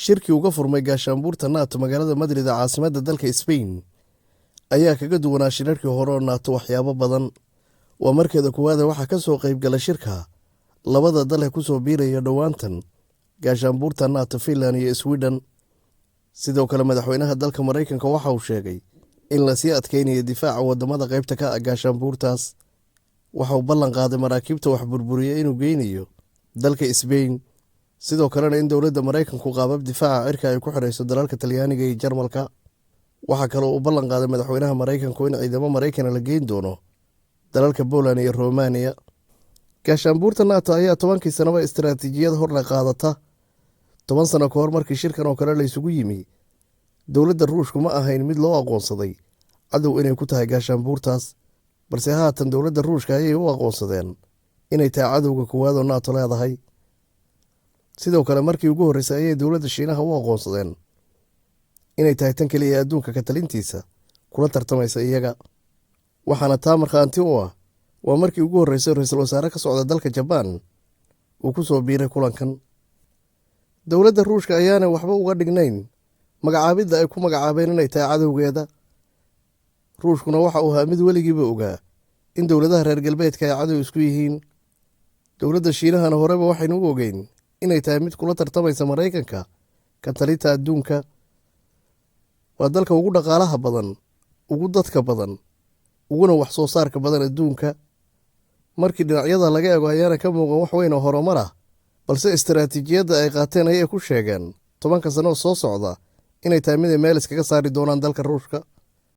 Shirkii uga furmay gaashaanbuurta NATO magaalada Madrid ee caasimadda dalka Spain ayaa kaga duwanaa shirarkii hore oo NATO waxyaabo badan. Waa markeeda koowaade waxaa ka soo qayb gala shirka labada dal ee kusoo biiraya dhowaantan gaashaanbuurta NATO, Finland iyo Sweden. Sidoo kale madaxweynaha dalka Maraykanka waxa uu sheegay in lasii adkeynayo difaaca wadamada qaybta ka ah gaashaanbuurtaas. Waxa uu ballan qaaday maraakiibta wax burburiya inuu geynayo dalka Spain, sidoo kalena in dowladda Maraykanku qaabab difaaca cirka ay ku xidhayso dalalka Talyaaniga iyo Jarmalka. Waxaa kaloo uu ballan qaaday madaxweynaha Maraykanku in ciidamo Maraykana la geyn doono dalalka Poland iyo Romania. Gaashaanbuurta NATO ayaa 10kii sanaba istaraatiijiyad horle qaadata. 10 sano ka hor markii shirkan oo kale la isugu yimi, dowladda Ruushku ma ahayn mid loo aqoonsaday cadow inay ku tahay gaashaanbuurtaas, balse haatan dowladda Ruushka ayay u aqoonsadeen inay tahay cadowga koowaad oo NATO leedahay. Sidoo kale markii ugu horreysay ayay dowladda Shiinaha u aqoonsadeen inay tahay tan keliya ee adduunka ka talintiisa kula tartamaysa iyaga. Waxaana taa markhaanti u ah waa markii ugu horreysay ra-iisul wasaare ka socda dalka Jabaan uu ku soo biiray kulankan. Dowladda Ruushka ayaanay waxba uga dhignayn magacaabidda ay ku magacaabeen inay tahay cadowgeeda. Ruushkuna waxa uu ahaa mid weligiiba ogaa in dowladaha reer galbeedka ay cadow isku yihiin. Dowladda Shiinahana horeba waxaynu u ogeyn inay tahay mid kula tartamaysa Maraykanka ka talinta adduunka. Waa dalka ugu dhaqaalaha badan, ugu dadka badan, uguna wax soo saarka badan adduunka. Markii dhinacyada laga eego ayaana ka muuqan wax weyn oo horumar ah, balse istaraatiijiyadda ay qaateen ayay ku sheegeen 10ka sano oo soo socda inay tahay mid ay meel iskaga saari doonaan dalka Ruushka.